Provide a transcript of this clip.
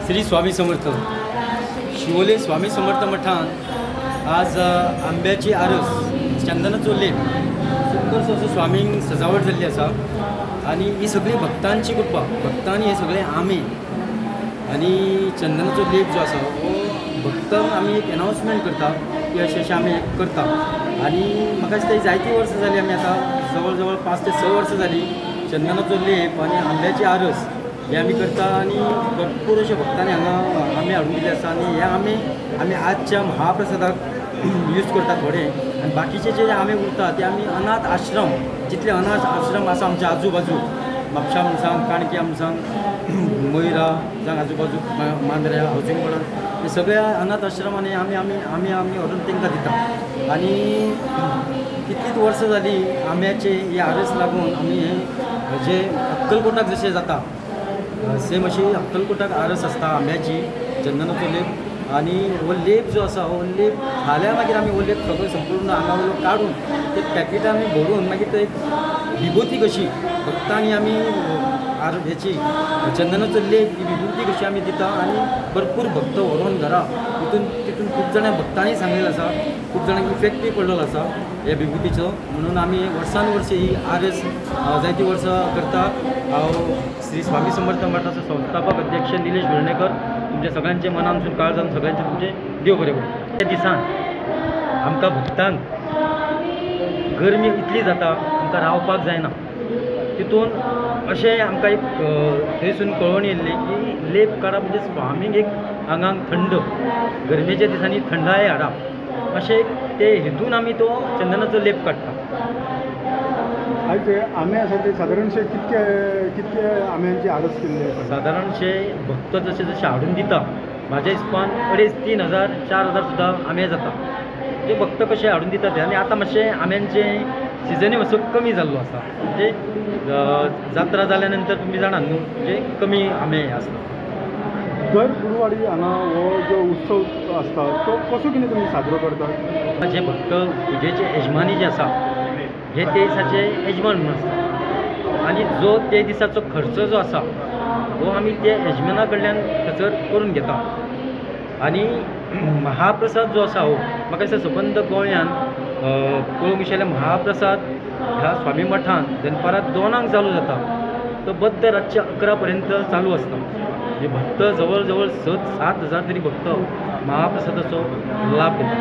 श्री स्वामी समर्थ. शिवोले स्वामी समर्थ मठान आज आंब्याची आरस, चंदनाचो लेप, सुंदरसो असो स्वामींक सजावट जाल्ली आसा आनी ही सगळी भक्तांची कृपा. भक्तांनी हे सगळे आंबे आनी चंदनाचो लेप जो आसा हो भक्तांक आमी एक एनावन्समेंट करता की अशें अशें आमी करता. आनी म्हाका दिसता जायतीं वर्सां जालीं आमी आतां जवळ जवळ 5 ते 6 वर्सां जालीं चंदनाचो लेप आनी आंब्याची आरस हे आमी करता आनी भरपूर अशे भक्तांनी हांगा आंबे हाडून दिल्ले आसा आनी हे आंबे आमी आजच्या महाप्रसादाक यूज करता थोडे, आनी बाकीचे जे आंबे उरता ते आमी अनाथ आश्रम, जितले अनाथ आश्रम आसा आमच्या आजू बाजू म्हापशा म्हणसांग, काणक्या म्हणसांग, मयरा जावं आजू बाजू मांद्र्या हावजींग बोर्डान, हे सगळ्या अनाथ आश्रमांनी आमी आमी आमी आमी व्हरून तांकां दिता. आनी कितलींच वर्सां जालीं आंब्याचे ही आरस लागून आमी हे जे अक्कलकोटाक जशें जाता सेम अशी अक्कलकोटाक आरस आसता आंब्याची, चंदनाचो लेप. आनी हो लेप जो आसा हो लेप खाल्या मागीर आमी हो लेप सगळो संपूर्ण आंगा वयलो काडून ते पॅकेटां आमी भरून मागीर ते एक विभूती कशी भक्तांनी आमी हेची चंदनाचो लेप ही विभूती कशी आमी दिता आनी भरपूर भक्त व्हरून घरा तितून तितून खूब जाणां भक्तांनी सांगलेलें आसा, खूब जाणांक इफेक्टूय पडलेलो आसा ह्या विभूतीचो. म्हणून आमी वर्सान वर्स ही आरस जायतीं वर्सां करता. हांव श्री स्वामी समर्थ मठाचो संस्थापक अध्यक्ष निलेश वेर्णेकर. तुमच्या सगळ्यांचे मनानसून काळजान सगळ्यांचे तुमचे देव बरें करूं. त्या दिसान आमकां भक्तांक गरमी इतली जाता आमकां रावपाक जायना, तितून अशें आमकां एक थंयसून कळोवन येयल्लें की लेप काडप म्हणजे स्वामीक एक आंगांक थंड, गरमेच्या दिसांनी थंडाय हाडप, अशें ते हेतून आमी तो चंदनाचो लेप काडटा. आयज आंबे आसा ते सादारणशे कितके कितके आंब्यांची आरस केल्ली आसा? सादारणशे भक्त जशे जशे हाडून दिता म्हाज्या हिसपान 2500 3 हजार 4 हजार सुद्दां आंबे जाता. जे भक्त कशे हाडून दिता ते. आनी आतां मातशें आंब्यांचें सिजनूय मातसो कमी जाल्लो आसा, म्हणजे जात्रा जाल्या नंतर तुमी जाणात न्हू, म्हणजे कमी आंबे आसता. दर गुरुवारी हांगा हो जो उत्सव आसता तो कसो कितें तुमी साजरो करतात? जे भक्त पुजेचे यजमानी जे आसा हे ते दिसाचे यजमान म्हणून आसता आनी जो ते दिसाचो खर्च जो आसा हो आमी ते यजमाना कडल्यान थंयसर करून घेता. आनी महाप्रसाद जो आसा हो म्हाका दिसता सबंद गोंयान पळोवंक जाल्यार महाप्रसाद ह्या स्वामी मठान दनपारां 2 चालू जाता, तो बद्द रातच्या 11 पर्यंत चालू आसता. म्हणजे भक्त जवळ जवळ 6-7 हजार तरी भक्त महाप्रसादाचो लाभ घेता.